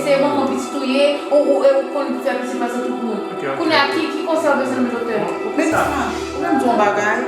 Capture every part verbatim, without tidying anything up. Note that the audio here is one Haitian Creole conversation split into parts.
Se manman pitit ou ye, ou, ou, e ou konn fè pitit pase tout moun. Kounye a, ki, ki konsèy w bezwen nan men doktè? Men Dima, ou menm di yon bagay,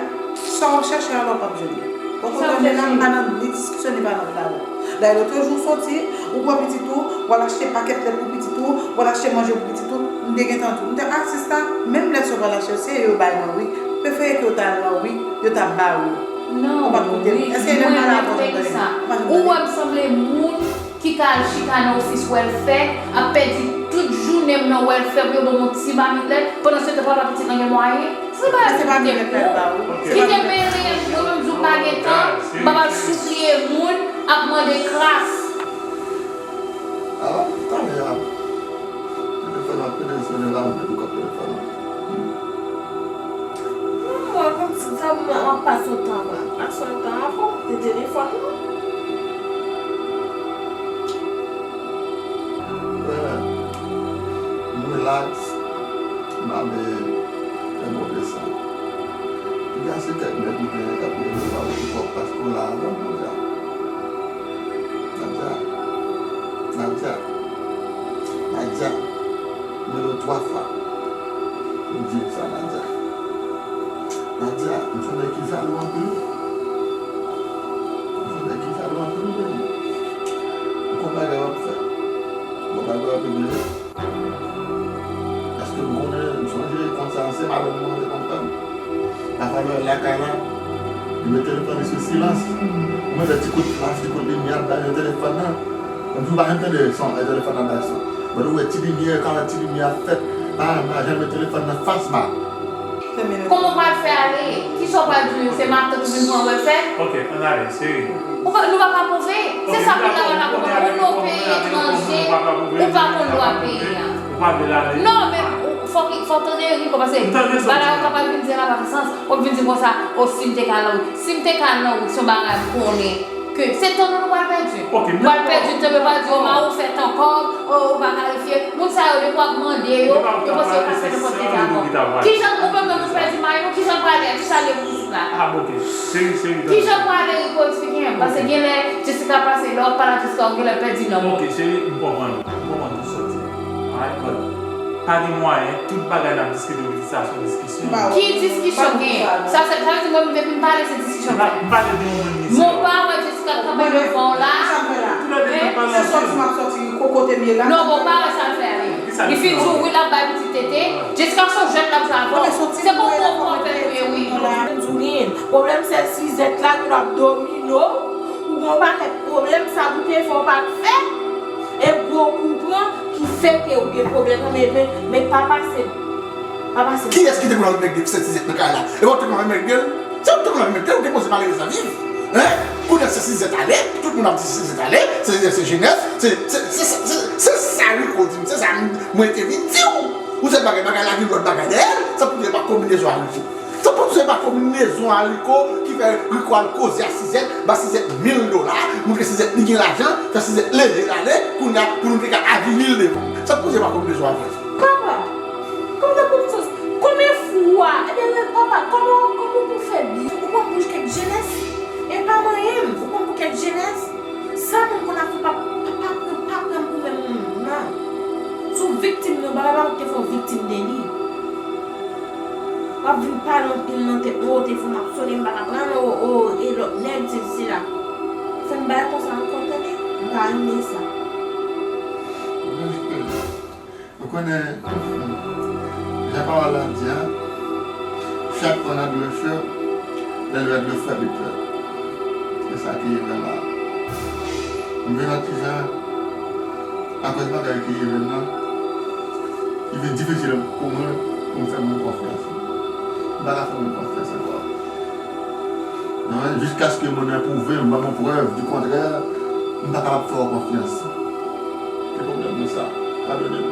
sa w ap chèche a la w p ap jwenn li. Ou konprann, men la m pa nan ni diskisyon ni pa nan travay. Dayè, lòt jou w soti, ou pran pitit ou, w al achte pakèt lèt pou pitit ou, w al achte manje pou pitit ou, m te gentan di w. M te, a, sista, menm lèt sa w pral achte yo, se yo yo bay mwen, wi. Prefere ke yo ta al nan wi, yo ta ba ou. Non, ou pa t koute m. Èske lè m pale avè w, ou tande? Ou pa janm tande. Ou wè m sanble moun ki ka al chita nan ofis wèlfè, ap pèdi tout jounen m nan wèlfè pou yo ban m yon ti mamit lèt, pandan se tan papa pitit lan gen mwayen. Se pa, se pa mwen k fè l ba ou. Kite mele, mwen menm di w m pa gen tan, m p ap al sipliye moun, ap mande kras. Alò, talè a, telefòn nan ap pede sone la, mwen te pi kòb telefòn nan. Non, mwen, kòmsi sa, mwen, mwen pase yon tan, mwen pase yon tan, fò m te telefòn nan. Wè, m relax, m pa vle fè move san. Piga se kèk nèg ou genyen k ap rele w, pa vle fè w pase w la avè m, Nadia. Nadia, Nadia, Nadia, m rele w twa fwa. Ou di m sa, Nadia. Nadia, m se yon nèg ki jalou anpil. M se yon nèg ki jalou anpil, wi. Ou konn bagay w ap fè. Ou konn bagay w ap regle. Paske m konnen, m sonje konn sa, se madanm mwen, se konn fè m. Pafwa lè w lakay la, li mete telefòn li sou silans. Ou mete ti kout flash, ti kout limyè ap bay nan telefòn nan. Menm si w pa janm tande son, e telefòn nan bay son. Men ou wè ti limyè, ka wè ti limyè ap fèt. Pa, pa janm met telefòn nan fas ba. Kòman w pral fè ale? Kisa w pral di yo? Se matant ou vin pran wè fè? Ok, ann ale, seri. Ou pa, nou pa ka move. Se sa pou la pa ka move. Ou nan yon peyi etranje, ou pa konn lwa peyi a. Ou pa vle l ale. Non, men ou, fòk, fòk tande Rico, paske bagay ou kapab vin di la pa gen sans. W ap vin di konsa, o, si m te ka al nan wi. Si m te ka al nan wi, se yon bagay m konnen ke se tan nou nou pral pèdi. Ok, m pral pèdi tan, yo pral di, o, mari w fè tan kòb, o, ou pa kalifye. Moun sa yo, depi w ap mande yo, yo panse yo ka fè nenpòt ki tan ankò. Kijan, ou menm, menm ou pèdi mari w, kijan l prale a? Kisa l ye pou pitit la? Ah, ok. Seri, seri, tande. Kijan l prale, Rico, eksplike m. Paske genlè, Jessica pase, lè w ap pale ak Jessica, ou genlè pèdi nanm ou. Ok, seri, m konprann ou. M konprann tout sa w di. Alright, but pa gen mwayen, tout bagay n ap diskite, sa se yon diskisyon. Ki diskisyon gen? Sa, sa, sa vle di mwen menm depi m pale se diskisyon m fè. M pale de yon moun misye. Mon pa wè Jessica kanpe devan w la. Sa m fè la? Tout lè de m ap pale anpil. Se sòti m ap sòti, kokote m ye la. Non, bon, pa wè sa l fè a li. Li fin di w wi l ap bay pitit tete. Jessica se yon jwèt l ap jwe avè w. Se pou w konprann ou ye wi. Mwen di w gen pwoblèm sèl Sizèt la ki l ap domine w. Ou gen yon pakèt pwoblèm, sa pou te fè w pa t fè. E gwo kou pran ki fè ke ou gen pwoblèm nan, men, men, men pa pase, pa pase. Kiyès ki te konn al met sèt Sizèt nan kay la? E w te konn al met l? Se ou te konn al met l, ou te poze malerèz la viv. Hein? Kounye a sèt Sizèt ale, tout moun ap di sèt Sizèt ale, sèt Sizèt se jenès, se, se, se, se, se, se sa Rico di m, se sa m, mwen te vin di w. Ou se bagay, bagay la gen lòt bagay dèyè l, sa pou di e pa konbinezon a Rico. Sa pou di e pa konbinezon a Rico ki fè Rico al koze a Sizèt, ba Sizèt mil dola, montre Sizèt li gen lajan, fè Sizèt leve l ale, kounye a pou nou te ka avili l devan. Sa pou di e pa konbinezon a Rico. Papa, kòman sa pou sòs? Konbyen fwa? Ebyen, men papa, kòman, kòman pou fè di? Ou konn bouch kèk jenès? E pa manyen m, ou konn pou kèk jenès? Sa moun konn ap fè pa, pa, pa, pa pran m pou menm moun, non. Si w viktim de yon bagay, pa ou te fè w viktim de li. W ap vin pale anpil nan tèt mwen, o, telefòn ap sone, m pa ka pran, o, o, e lòt nèg, sesi, sela. Fè m bagay konsa ankò, tande? M pa renmen sa. Ou konnen, jan pawòl la di a, chaque homme a deux cœurs, le leur doit faire des preuves. Se sa ki rive la. M vin yon ti jan, akoz bagay ki rive m nan, li vin difisil pou mwen, pou m fè moun konfyans. M pa ka fè moun konfyans ankò. Non, jiskaske moun nan pwouve m, ban m yon prèv di kontrè, m pa kapab fè w konfyans. Se pwoblèm mwen sa. Padone m.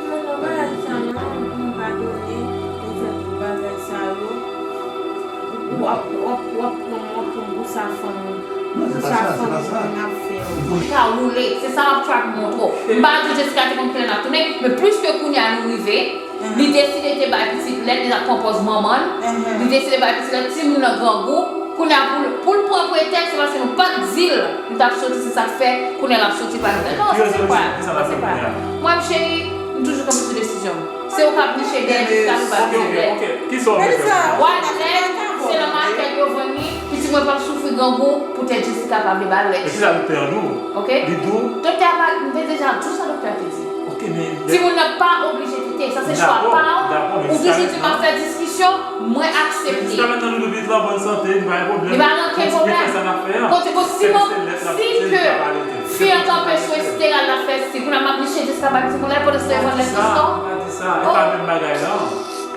Non, non, bagay sa non, m padone, m fè tout bagay sa yo. W ap, w ap, w ap pran, w ap pran pou sa fanm, pou sa fanm nan ap fè w. Li ka woule, se sa m ap try pou montre w. M pa di w Jessica te konn kilè n ap tounen, men plis ke kounye a nou rive, li deside te bay pitit lèt, li t ap pran pòz manman l. Li deside bay pitit lèt, timoun nan grangou. Kounye a pou l, pou l pran pretèks, se paske nou pa t di l nou t ap soti, se sa k fè kounye a l ap soti pa nou. Non, sa se pa, sa se pa. Mwen, cheri, m toujou kanpe sou desizyon m. Se ou k ap niche dèyè jiska nou pa vle lèt. Wale lèt, se nan makèt yo vann li, pitit mwen p ap soufri grangou poutèt Jessica pa vle ba l lèt. Men kisa doktè an di w? Oke? Li di w? Doktè a pa, m te deja di w sa doktè a te di. Oke, men lè Timoun nan pa oblije tete, sa se chwa pa w. Ou toujou di m ap fè diskisyon, mwen aksepte. Jiska mentnan, Loulou vit la, bòn sante, li pa gen pwoblèm. Li pa gen okenn pwoblèm. Kote, bon, si mwen, si ke fi an kanpe sou Estera, l ap fè si, kounye a m ap niche Jessica bay timoun la, pandan se yo vann lèt nan chita. Pa di sa, e pa menm bagay la.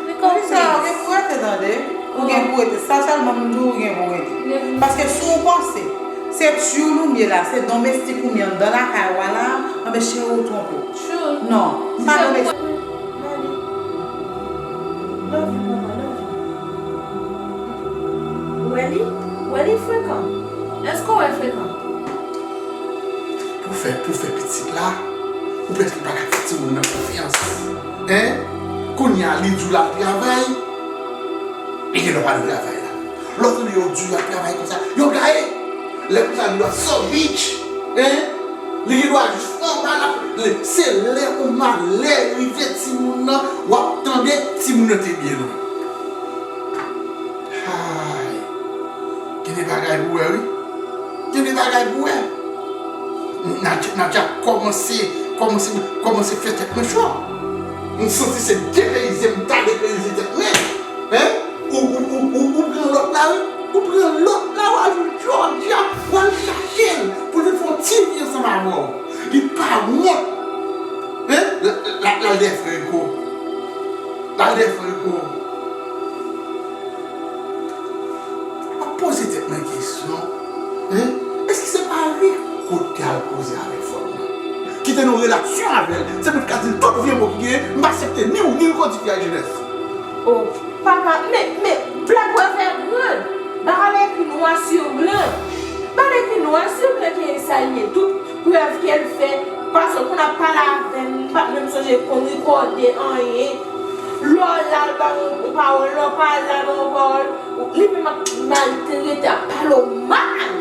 Li konprann. Ou gen pou rete, tande. Ou gen pou rete. Sa sèlman m di w, ou gen pou rete. Paske si w panse se tyoul ou m ye la, se domestik ou m ye anndan lakay ou a la, anben cheri, ou twonpe w. Non, m pa domestik. Love you, papa, love you. Ou wè li? Ou wè li frekan? Èske w wè frekan? Pou fè, pou fè pitit la, ou prèske pa ka fè timoun nan konfyans. Hein? Kounye a, li di w l ap travay, li gen dwa pa al travay la. Lè w tande yo di w y ap travay konsa, yo gaye. Lè konsa, li dwa so bitch. Hein? Li gen dwa jis anba la. Se lè yon malè rive timoun nan, w ap tande timoun nan te byen lwen. Hay! Gen de bagay pou wè, wi. Gen de bagay pou wè. Nadja, Nadja kòmanse, kòmanse, kòmanse fè tèt mwen cho. M santi se depeyize m ta depeyize tèt mwen. Hein? Ou, ou, ou, ou, ou pran lòt la, wi. Ou pran lòt la, w al jwenn Georgia, w al chache l pou l vin fè yon ti vi ansanm avè w. Li pa wont. Hein? L, l, l al dèyè frè Rico. L al dèyè frè Rico. M ap poze tèt mwen kesyon, hein? Èske se pa Rico k te al koze avèk fanm nan? Ki te nan relasyon avè l, se pou l ka di l tout vye mo ki genyen, m pa aksepte ni ou, ni Rico di fi a jenès. Oh, papa, men, men, blag ou a fè gran. Bagay la ekri nwa sou blan. Bagay la ekri nwa sou blan ke sa l ye. Tout prèv ke l fè, paske moun ap pale avè m, m pa t menm sonje konn rekòde anyen. Lè w la, l ba m yon pawòl, lè w pa la, l ba m yon pawòl. Li menm ap maltrete, ap pale w mal.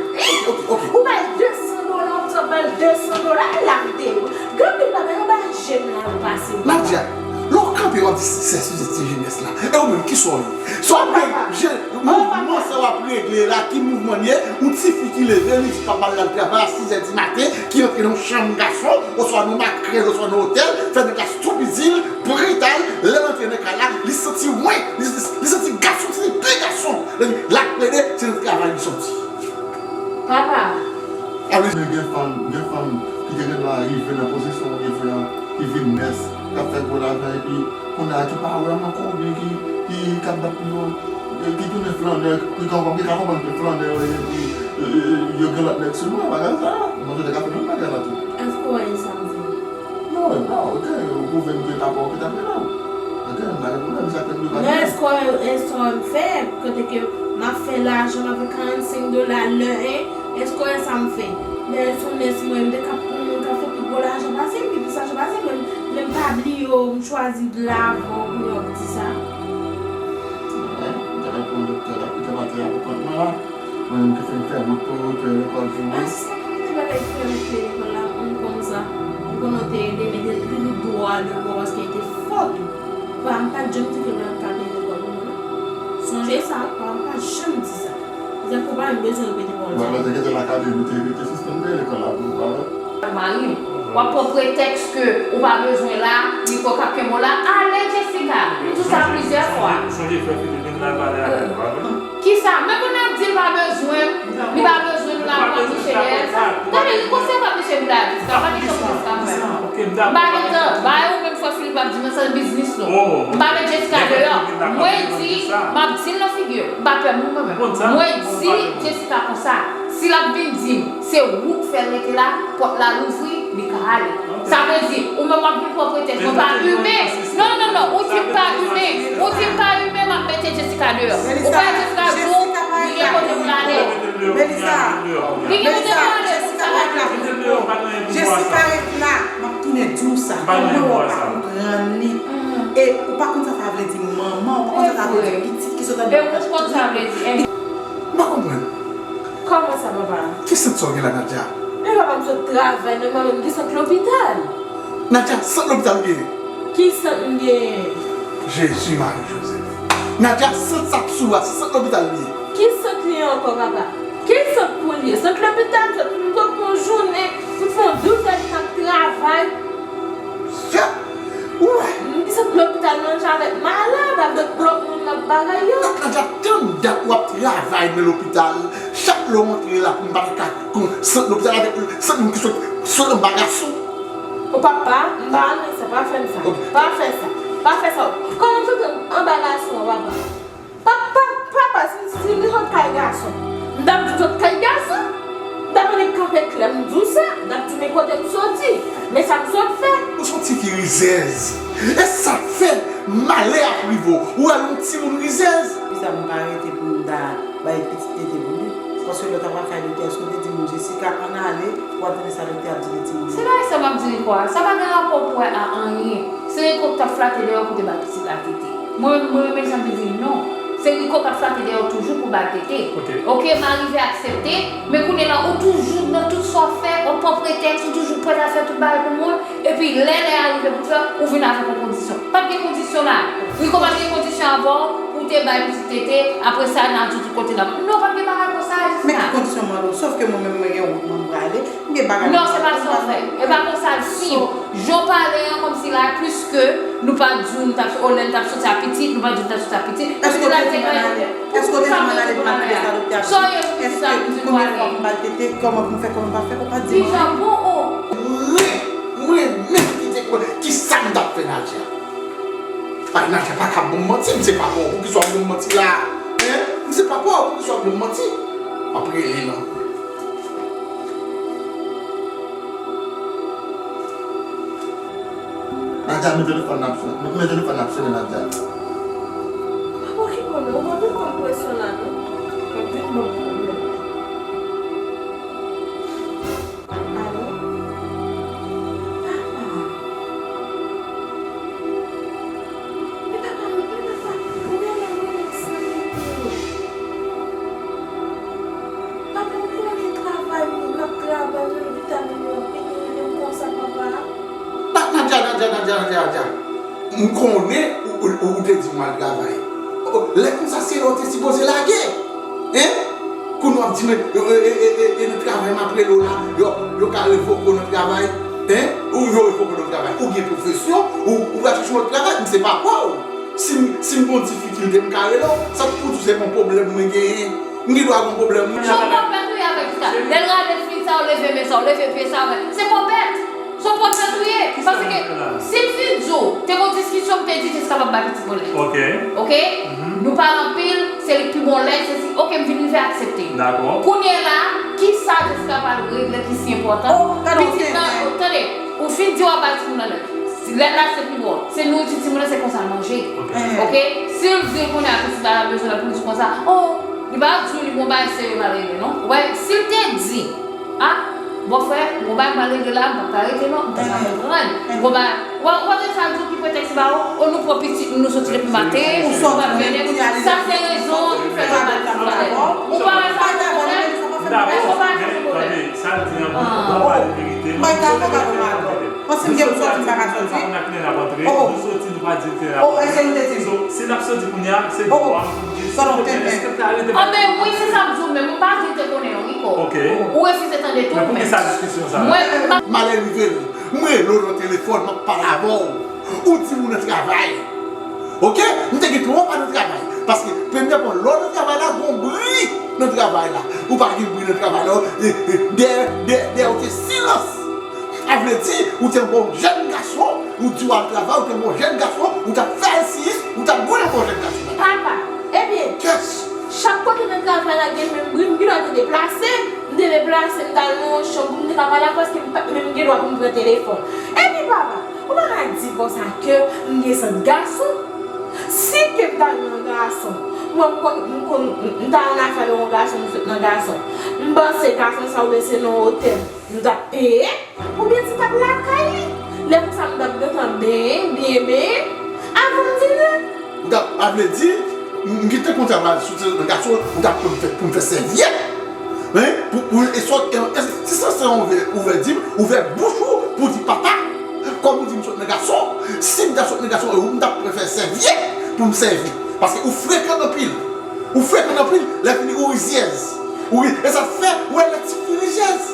Ok, ok. Ou bay de san dola, w ap ba l de san dola, e la m te. Gen anpil bagay anba je m la yo pase. Nadia, lè w kanpe, w ap di se sijè ti jenès la. E ou menm, kisa w ye? Sa w ap regle, mouvman sa w ap regle la, ki mouvman l ye? Yon tifi ki leve, li di papa l al travay a sis è di maten, ki antre nan yon chanm gason, oswa nan yon makrèl, oswa nan yon otèl, fè nèg la stwoupizi l, brital, lè l antre nan kay la, li santi wen, li, li, li santi gason, li santi de gason. L ap plede, se nan travay li soti. Papa. Alò, men gen fanm, gen fanm ki te gen dwa rive nan pozisyon w rive an, ki vin nès, k ap fè gwo lajan, epi kounye a ki pa wè m ankò, oubyen ki, ki, k ap bat pou yo, ki tounen flannè, ki ka, ki ka konprann ke flannè yo ye, epi, e, e, e, yo gen lòt nèg sou yo, bagay sa, mwen te ka fè menm bagay la tou. Èske w wè sa m di? Non, non, ok, ou pwouve m ke ta pa okipe avè l. Ok, m pa gen pwoblèm, sa ke m di w pa gen. Men èske w, èske w fè, kote ke m ap fè lajan avèk karannsenk dola lè, en, èske w wè sa m fè? Men sou men si mwen, m te ka pou moun ka fè pi gwo lajan pase m, pi plis lajan pase m, men, men m pa bliye w, m chwazi la avè w, kounye w ap di sa. Mwen, m te ka pran doktè la, ki te maten a pou kont mwen la. Mwen menm ki fin fè bout pou yo, fè lekòl pou mwen. Ansanm, m te pa t fè lekòl la, m konn sa. M konnen w te ede, men te, te gen dwa de vwa paske te fòt ou. Pa, m pa t janm di ke mwen pa t ka peye lekòl pou mwen, non. Sonje sa, pa, m pa janm di sa. Se pou pa m bezwen repete pawòl sa. Wè, lè te gentan lakademi, te, te sispann peye lekòl la pou ou, pa vre? Mari m. W ap pran pretèks ke ou pa bezwen la, Rico k ap kenbe w la. Ale, Jessica! M di w sa plizyè fwa. Sonje frè Philippe vin la pale avè nou, pa vre? Kisa? Men kounye a ap di l pa bezwen m, li pa bezwen m la pou ap niche dèyè l. Tande, Rico se pa niche pou la di, sa pa kesyon pou Jessica mwen. M pa gen tan, bay ou menm frè Philippe ap di mwen sa se biznis nou. M pa met Jessica deyò. Mwen di, m ap di l nan figi l. M pa pè moun mwen menm. Mwen di Jessica konsa. Si l ap vin di m, se ou k fè l rete la, pòt la louvri, li ka ale. Sa vle di, ou menm w ap vin pran pretèks, mwen pa imen. Non, non, non, ou di m pa imen. Ou di m pa imen, m ap mete Jessica deyò. Ou pa Jessica di w, li gen kote pou l ale. Li gen kote pou l ale, Jessica pa imen. Jessica ret la, m ap tounen di w sa. Kòman w pa konprann li? E ou pa konn sa sa vle di manman, ou pa konn sa sa vle di pitit ki sot anndan. E ou konn sa vle di. M pa konprann. Kòman sa, papa? Ki sant sa w gen la, Nadia? Men papa, m sot travay, nòmalman m gen sant lopital. Nadia, sant lopital w genyen? Ki sant m genyen? Jezi, Mari, Jozèf. Nadia, sant sa k sou a, se sant lopital li ye. Ki sant li ye ankò, papa? Ki sant pou l ye? Sant lopital, m sot, m sot yon jounen, m fè yon douz èdtan travay. Sa, ou wè? M di sant lopital nan jan avèk malad, avèk lòt moun nan bagay yo. Nan, nan tann dat w ap travay nan lopital, chak lè w antre la pou m pa ta ka kon sant lopital avèk sant moun ki sot, sot anba gason. O papa, m pa renmen sa, pa fè m sa. Ok. Pa fè sa. Pa fè sa. Kòman m sot anba gason an, papa? Pa, pa, papa, si, si m te sot kay gason, m t ap di w sot kay gason. M t ap annik kanpe klè, m di w sa, m t ap di w men kote m soti, men sa m sot fè. Ou se yon tifi rizèz. E sa k fè malè ap rive w. Ou wè yon timoun rizèz. Poukisa m pa rete pou m ta bay pitit tete pou li? Se paske lè w t ap al kay doktè, èske w te di moun Jessica ann ale, ou pa tande sa doktè ap di li timoun? Se bagay sa m ap di li kwa? Sa pa gen rapò pou wè a anyen. Se Rico k t ap flate dèyè w pou te bay pitit la tete. Mwen menm, mwen renmen jan m te di non. Se Rico k ap flate dèyè w toujou pou ba l tete. Ok. Ok, m arive aksepte, men kounye la, ou toujou nan tout sa w ap fè, w ap pran pretèks, ou toujou prèt a fè tout bagay pou moun, epi lè lè a rive pou fè, ou vin avèk yon kondisyon. Pa t gen kondisyon la. Rico pa t gen kondisyon avè w pou w te bay pitit tete, apre sa, n a di w tout kote n ap. Non, pa t gen bagay konsa, Jessica. Men ki kondisyon m mande w? Sòf ke mwen menm, mwen gen wout mwen, m prale. M gen bagay. Non, se pa sa w fè. E pa konsa l fin. Jan w pale an, kòmsi la, pliske nou pa di w nou t ap, o, lè n t ap soti a pitit, nou pa di w nou t ap soti a pitit. Èske w te di m ann ale? Èske w te di m ann ale pou m al tande sa doktè ap di? Sa w ye pou pitit la pou di nou ale? Èske konbyen fwa pou m ba l tete? Kòman pou m fè? Kòman m pa fè? Ou pa di m anyen. Kijan? Bon, o. Mwen, mwen menm ki te konn ki sa m t ap fè Nadia. Ay, Nadia pa ka ban m manti, m se papa w, poukisa w ap ban m manti la? Hein? M se papa w, poukisa w ap ban m manti? M ap rele non. Nadia, men telefòn nan ap sonnen. Men telefòn nan ap sonnen, Nadia. Papa, ki pwoblèm? Ou pa vin konn presyon la, non? Ou vin ban m pwoblèm. Alo? Papa. Men papa, men papa, ou renmen mwen menm san limit. Papa, ou konnen travay, m ap travay nan lopital, m ap vini, rele m konsa, papa. Nadia, Nadia, Nadia, Nadia, Nadia. M konnen ou, ou, ou te di m al travay. O, lè konsa, se lè w te sipoze lage. Hein? Kounye w ap di mwen, e, e, e, e, e, nan travay m ap rele w la, yo, yo ka revoke w nan travay. Hein? Ou yo revoke w nan travay. Ou gen pwofesyon, ou, ou va chèche yon lòt travay, m se papa w. Si m, si m gen yon difikilte, m ka rele w. Sa k pou di w se yon pwoblèm mwen genyen. M gen dwa gen yon pwoblèm, wi. Se yon pòpèt ou ye avèk sa. Lè l rale fil sa, ou leve men sa, ou leve pye sa, ou, se pòpèt. Se yon pòpèt ou ye. Paske si m fin di w, te gen yon diskisyon m te di Jessica p ap bay pitit mwen lèt. Ok. Ok? Nou pale anpil, se li k pi bon lèt, se si, ok, m vin rive aksepte. Dakò. Kounye a la, kisa Jessica pral regle ki si enpòtan? Pitit nan, tande, ou fin di w ap bay timoun nan lèt. Si lèt la se pi bon. Se nouriti timoun nan, se konsa l manje. Ok. Ok? Si l di l kounye a pitit la bezwen lèt pou l di konsa, o, li pa di w li gon bagay serye l pral regle non. Ou wè, si l te di, a, bòfrè, gon bagay m pral regle la, m p ap ka rete non, m p ap ka konprann. Gon bagay, ou pa, ou pa tande sa l di w ki pretèks li ba w? O, nou pran pitit nou, nou soti depi maten, nou pa vini. Sa se rezon ki fè nou pa dakò. Ou pa wè sa se pwoblèm? Èske w pa wè sa se pwoblèm? Sa l di an, bon, bon, pale verite. Mwen dakò, papa, mwen dakò. Mwen, si m gen pou soti, m pa ka soti. Nou soti, nou pa di l te la. O, èske nou te di l? So, si n ap soti kounye a, se dwa m pou m di, silvouplè, èske l te arete? Anben wi, se sa m di w menm. Ou pa di l te konnen non, Rico. Ok. Ou refize tande tou. Men poukisa diskisyon sa? Mwen, m pa... Malè rive l. M rele w nan telefòn, m ap pale avè w. Ou di m ou nan travay. Ok? M te gentan wè w pa nan travay. Paske, premyèman, lè w nan travay la, gon bri nan travay la. Ou pa gen bri nan travay la. E, e, dèyè, dèyè, dèyè w te silans. A vle di, ou te yon bon jèn gason, ou di w al travay, ou te yon bon jèn gason, ou t ap fè esiyis, ou t ap goumen pou jèn gason. Papa, ebyen, chak kote nan travay la gen menm bri, m gen dwa te deplase, m te deplase, m t al nan yon chanm pou m te ka pale avè w, paske m pa t menm gen dwa pou m pran telefòn. Epi papa, ou pa ka di konsa ke m gen sant gason. Si ke m t al nan gason, mwen m konn, m konn, m t al nan afè yon gason, m sot nan gason. M panse gason sa oubyen se nan otèl. Nou t ap peye, oubyen se t ap lakay li. Lè konsa, m t ap gentan benyen, byen benyen, avan dine. Ou t ap, a vle di, M gen te konn travay sou ti nan gason, ou t ap pran m fè, pou m fè sèvyèt. Hein? Pou, pou, e sòt, e, e, si sa se ouvè, ouvè di m, ouvè bouch ou pou di papa. Kòm ou di m sòt nan gason, si m ta sòt nan gason, e ou m t ap pran fè sèvyèt pou m sèvi. Paske ou frekan anpil. Ou frekan anpil, lè fini ou rizyèz. Ou ri, e sa fè, ou wè lè ti fi rizyèz.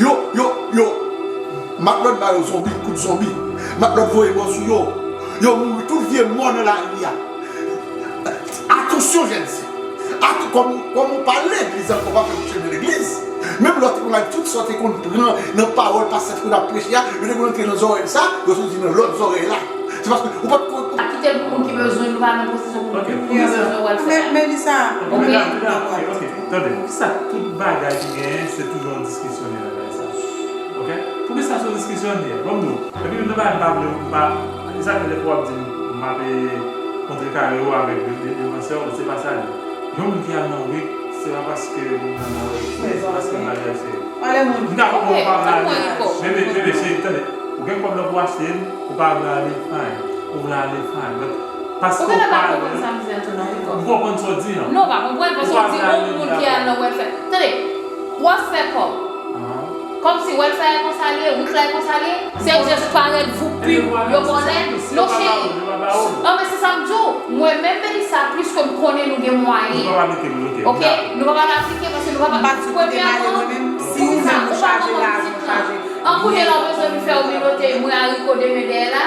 Yo, yo, yo, matlòt ba yo zonbi, kout zonbi. Matlòt voye bò sou yo. Yo mouri tout vye mò nan lari a. Atansyon, jèn fi. Atou, kòm, kòm ou pa legliz ankò, pa fè kouche nan legliz. Menm lè w te konn al tout sa w te konn pran nan pawòl pastè te konn ap preche a, yo te konn antre nan zòrèy sa, yo soti nan lòt zòrèy la. Se paske ou pa t konn. Kite l pou moun ki bezwen l, nou pa nan pozisyon pou moun ki bezwen w al fè. Men, men li sa. Ok, medam, medam, ok, ok. Tande, poukisa tout bagay ki genyen, se toujou yon diskisyon li nan bagay sa? Ok? Poukisa se yon diskisyon li ye? Ban m di w. Epi menm nan bagay m pa vle, m pa, e sa k fè dèfwa w ap di m, m ap, eh, kontrekare w avèk de, de, defansè w, se pa sa l ye. Yon moun ki al nan wik, se pa paske moun nan nan wik, se paske bagay se. M ka konprann w pa vle ale. Bebe, bebe, cheri, tande. Ou gen kòb la pou w achte l, ou pa vle ale, fine. Ou vle ale, fine. But, paske ou pa ale, m konprann sa w di an. Non, ou pa konprann, paske ou di yon moun ki al nan welfare. Tande, w ap fè kòb. Kòmsi welfare a konsa l ye, wik la e konsa l ye, se jis parèt voup pi yo konnen. Non, cheri. An, men se sa m di w. Mwen menm, Melissa, plis ke m konnen nou gen mwayen. Ok? Nou pa pral aplike paske nou pa pral. Premyèman, si ou menm ou chaje lajan, ou chaje. An kounye la, ou bezwen vin fè w milote, mwen ariko demen dèyè la.